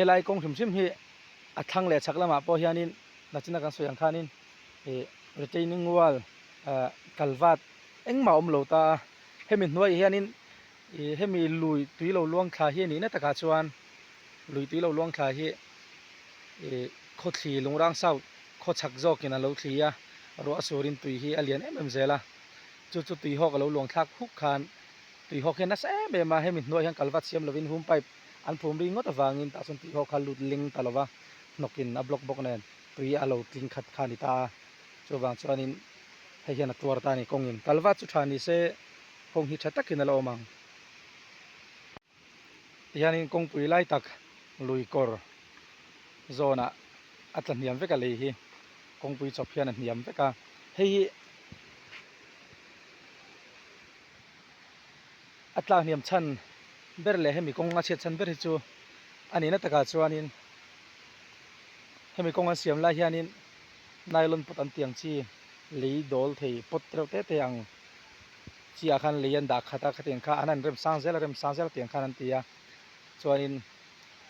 Helai kawng hrim hrim hi a thlang leh chhak lamah pawh hianin nachina kan sawi ang khanin ih retaining wall ah kalvat engmah a awm lo ta a, hemi hnuaiah hianin ih hemi lui tui lo luang thla hi a nihna takah chuan lui tui lo luang thla hi ih khawthli lungrang south khaw chhak zawkin a lo thli a, ruah a surin tui hi a lian em em zel a, chu chu tui hawk a lo luang thlak huk khan tui hawk hian nasa em em a, hemi hnuaiah hian kalvat siam lovin hum pipe an phum ri ngawt avangin tah chuan tui hawk kha lut ling ta lova hnawkin a block bawk nen tui a lo tling khat kha a ni ta a, chuvang chuanin hei hian a tuar ta a ni kawngin kalvat chu tha ni se kawng hi tha takin a la awm ang. Tihianin kawngpui lai tak lui kawr zawnah a tla hniam vek a lei hi kawngpui chawp hian a hniam vek a hei hi a tlak hniam chhan ber leh hemi kawng a chhiat chhan ber hi chu a nihna takah chuanin hemi kawng an siam lai hianin nylon pot an tih ang chi lei dawl thei pot reuh te te ang chi ah khan lei an dah khat a khatiang kha an han rem sang zel a rem sang zel a tiang khan an ti a chuanin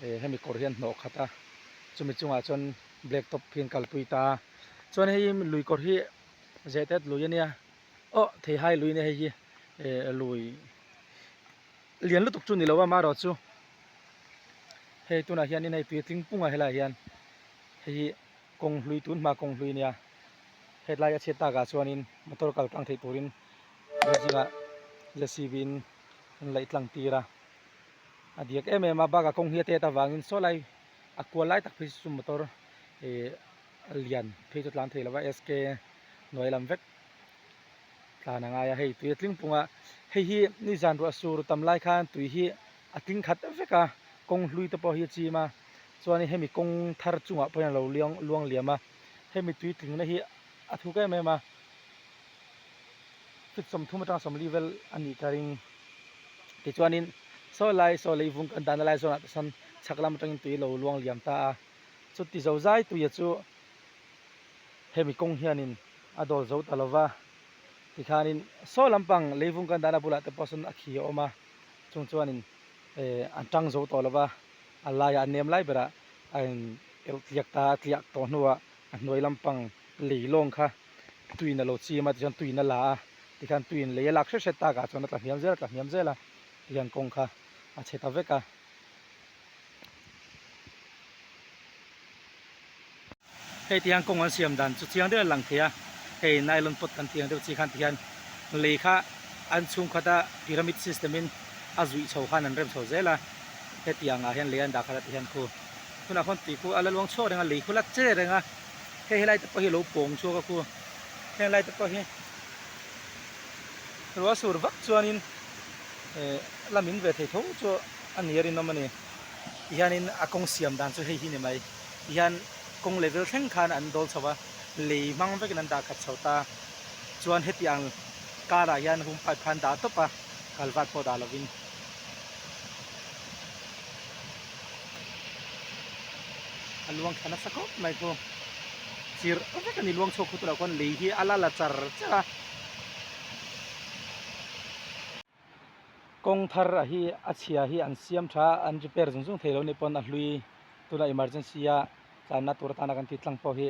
eh hemi kawr hi an hnawh khat a chumi chungah chuan black top hi an kalpui ta a chuan hei lui kawr hi zehtet lui a nia aw theihai lui a nia hei hi eh lui lian lutuk chu ni lo a amaherawhchu hei tunah hianin hei tui a tling pung a helaiah hian hei hi kawng hlui tun hma kawng hlui a nia hetlai a chhiat takah chuanin motor kal tlang theih turin zingah J C B in an laih tlang tir a a diak em em a bakah kawng hi a tet avangin saw lai a kual lai tak phei chu motor ih lian phei chu a tlan thei lova S K hnuai lam vek tlan a ngai a hei tui a tling pung a hei hi nizan ruah sur tam lai khan tui hi a tling khat vek a kawng hlui te pawh hi a chim a chuanin hemi kawng thar chungah pawh hian a lo liang luang liam a hemi tui tlingna hi a thuk em em a feet 30 atanga 40 vel a nih ka ring tichuanin saw lai saw lei vung kan dahna lai zawnah te sawn chhak lam atangin tui a lo luang liam ta a chuti zo zai tuia chu hemi kawng hianin a dawl zo ta lova tikhanin saw lampang lei vung kan dahna bulah te pawh sawn a khi a awm a chung chuanin eh an tang zo tawh lova a laiah a nem lai berah a in elh tliak ta a tliak tawh hnuah a hnuai lampang lei lawng kha tuiin a lo chim a tichuan tuiin a la a tikhan tuiin lei a lak hret hret takah chuan a tla hniam zel a tla hniam zel a tihian kawng kha a chhe ta vek a. Hei tihian kawng an siam dan chu chiang deuh a lang thei a, hei nylon pot kan tih ang deuh chi khan tihian lei kha an chhungkhat a pyramid system in a zuih chho khan an rem chho zel a, hetiang ah hian lei an dah khat a tihian khu tunah khuan tui khu a la luang chhuak reng a lei khu la che reng a, hei helai te pawh hi a lo pawng chhuak a khu heng lai te pawh hi ruah sur vak chuanin eh la min ve thei tho chu a ni a rinawm a ni tihianin a kawng siam dan chu hei hi ni mai. Tihian kawng level thleng khan an dawl chho a, lei hmang vekin an dah khat chho ta. Chuan heti ang karah hian hum pipe khan dah tawp a, kalvat pawh dah lovin. A luang thla nasa khawp mai khu. Chirh vek a ni luang chhuak khu turah khuan lei hi a la la char char a. Kawng thar a hi a chhia hi an siam tha a an repair zung zung thei lo ni pawn a hlui tuna emergency a tlanna tur atana kan tih tlang pawh hi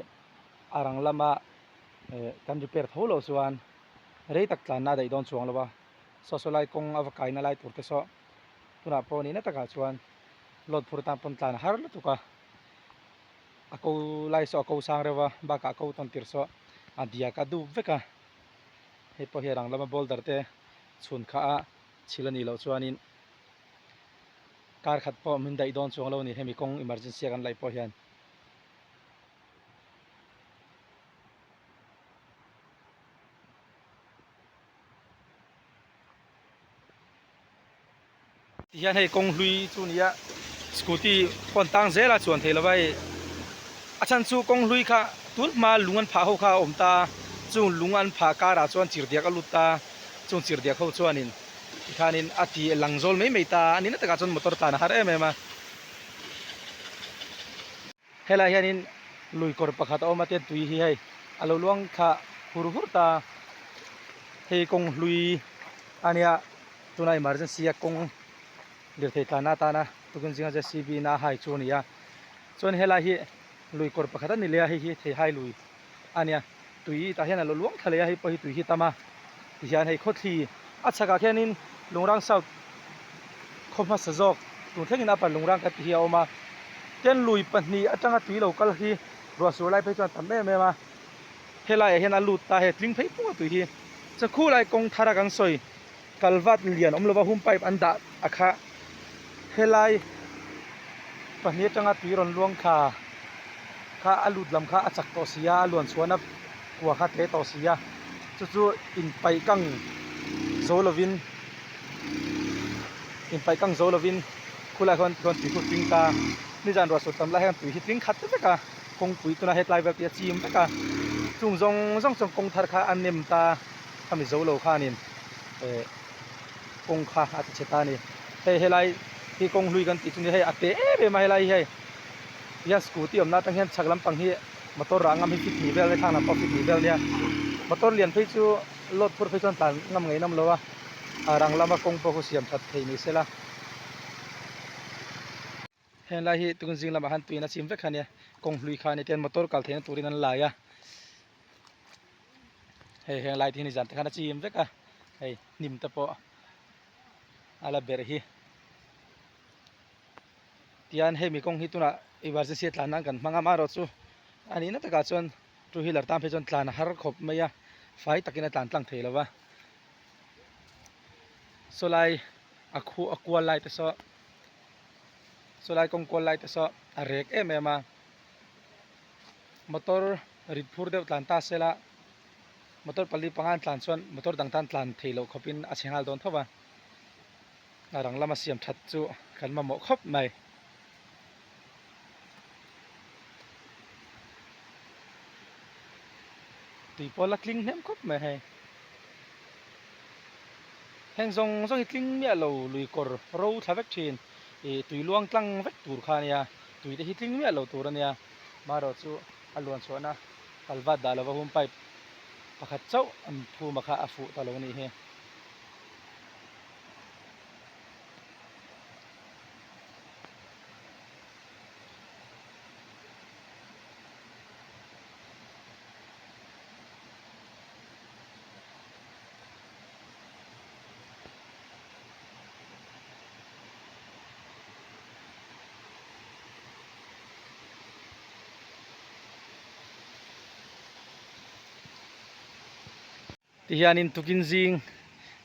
a rang lama eh kan repair tho loh chuan rei tak tlanna a daih dawn chuang lo a saw saw lai kawng a va kaina lai tur te saw tunah pawh nihna takah chuan load phur tan pawn tlan a har lutuk a a ko lai saw a ko sang reuh a bakah a ko tawn tir saw a diak a dup vek a hei pawh hi a rang lama boulder te chhun kha a chhil a nih loh chuanin kar khat pawh min daih dawn chuang lo a ni hemi kawng emergency a kan laih pawh hian. Tihian hei kawng hlui chu nia scooty pawn tang zel a chuan thei lova hei a chhan chu kawng hlui kha tun hma lung an phah ho kha a awm ta chung lung an phah karah chuan chirhdiak a lut ta chung chirhdiak ho chuanin tikhanin a ti lang zawl mai mai ta a ni na takah chuan motor tlan a har em em a. Helai hianin lui kawr pakhat a awm a tian tui hi hei a lo luang thla hur hur ta hei kawng hlui a nia tuna emergency a kawng lirthei tlanna atana. Tukin zinga JCB in a hai chu a ni a. Chuan helai hi lui kawr pakhat a ni leh a, hei hi theihai lui a nia. Tui tah hian a lo luang thla leh a, hei pawh hi tui hi tam a. Tihian hei khawthli a chhakah khianin Lungrang South khaw hmasa zawk tun thlengin Upper Lungrang kan tih hi a awm a. Tin lui pahnih atanga tui lo kal hi ruah sur lai phei chuan a tam em em a. Helaiah hian a lut ta hei tling phei pung a tui hi. Chakhu lai kawng thar a kan sawi kalvat lian awm lova hum pipe an dah a kha helai pahnih atanga tui rawn luang thla kha a lut lam kha a chak tawh si a a luan chhuahna kua kha tle tawh si a chu chu inpaih kang zo lovin inpaih kang zo lovin khulai khuan chuan tui khu tling ta nizan ruah sut tam lai hian tui hi tling khat vek a kawngpui tunah hetlai vel te hi a chim vek a chung zawng zawng chuan kawng thar kha a nem ta. Khami zo lo khanin eh kawng kha a ti chhe ta a ni. Hei helai hi kawng hlui kan tih chu ni hei a te em em a helai hi hei hian scooty awmna atang hian chhak lampang hi motor rah ngam hi fit hnih vel ania thlang lam pawh fit hnih vel ania motor lian phei chu load phur phei chuan tlan ngam ngei nawm lo a a rang lama kawng pawh khu siam that theih ni sela. Heng lai hi tun zing lamah khan tuiin a chim vek kha ania kawng hlui kha ania tian motor kal theihna turin an lai a hei heng lai te hi nizan te khan a chim vek a hei hnim te pawh a la berh hi tian hemi kawng hi tunah emergency a tlan nan kan hmang a amaherawhchu a nihna takah chuan two wheeler tan phei chuan tlan a har khawp mai a fai takin a tlan tlang thei lo va saw lai a khu a kual lai te saw. Saw lai kawng kual lai te saw a rek em em a motor rit phur deuh tlan ta se la motor pali panga an tlan chuan motor dang tan tlan theih loh khawpin a chhe nghal dawn tho va a rang lama siam that chu kan mamawh khawp mai. Tui pawh la tling hnem khawp mai hei. Heng zawng zawng hi tling miah lo lui kawr ro thla vek thin ih tui luang tlang vek tur kha a nia tui te hi tling miah lo tur a nia marawh chu a luan chhuahna kalvat dah lova hum pipe pakhat chauh an phum a kha a fuh ta lo a nih hi. Tihianin tukin zing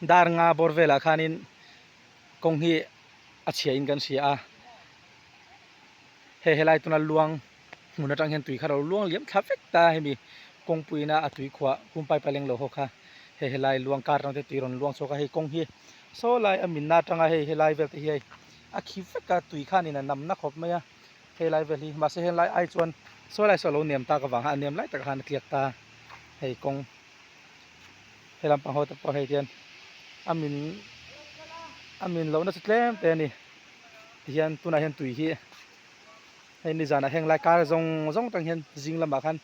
dar nga bawr velah khanin kawng hi a chhia in kan hria a hei helai tuna luang hmun atang hian tui kha alo luang liam thla vek ta hemi kawngpui ina a tui khuah hum pipe a leng lo ho kha hei helai luang kar atang te tui rawn luang chhuak a hei kawng hi saw lai a minna atanga hei helai vel te hi hei a khi vek a tui khanin a nam na khawp mai a helai vel hi mahse helai ai chuan saw lai saw alo nem tak avang khan a nem lai takah khan a tliak ta hei kawng he lampang ho te pawh hei hian a min a min lohna chu tlem te a ni tihian tunah hian tui hi hei nizanah heng lai kar zawng zawng atang hian zing lamah khan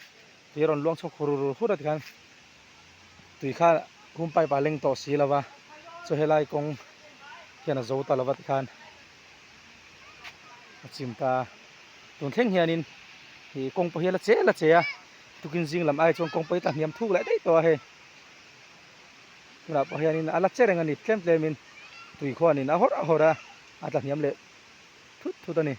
tui a rawn luang chhuak hur hur a tikhan tui kha hum pipe ah a leng tawh si lo va chu helai kawng hian a zo ta lo va tikhan a chim ta a tun thleng hianin ih kawng pawh hi a la che la che a tukin zing lam ai chuan kawng pawh hi tla hniam thuk leh daih tawh a hei tunah pawh hianin a la che reng a ni tlem tlemin tui khuanin a hawrh a hawrh a a tla hniam leh thut thut a ni.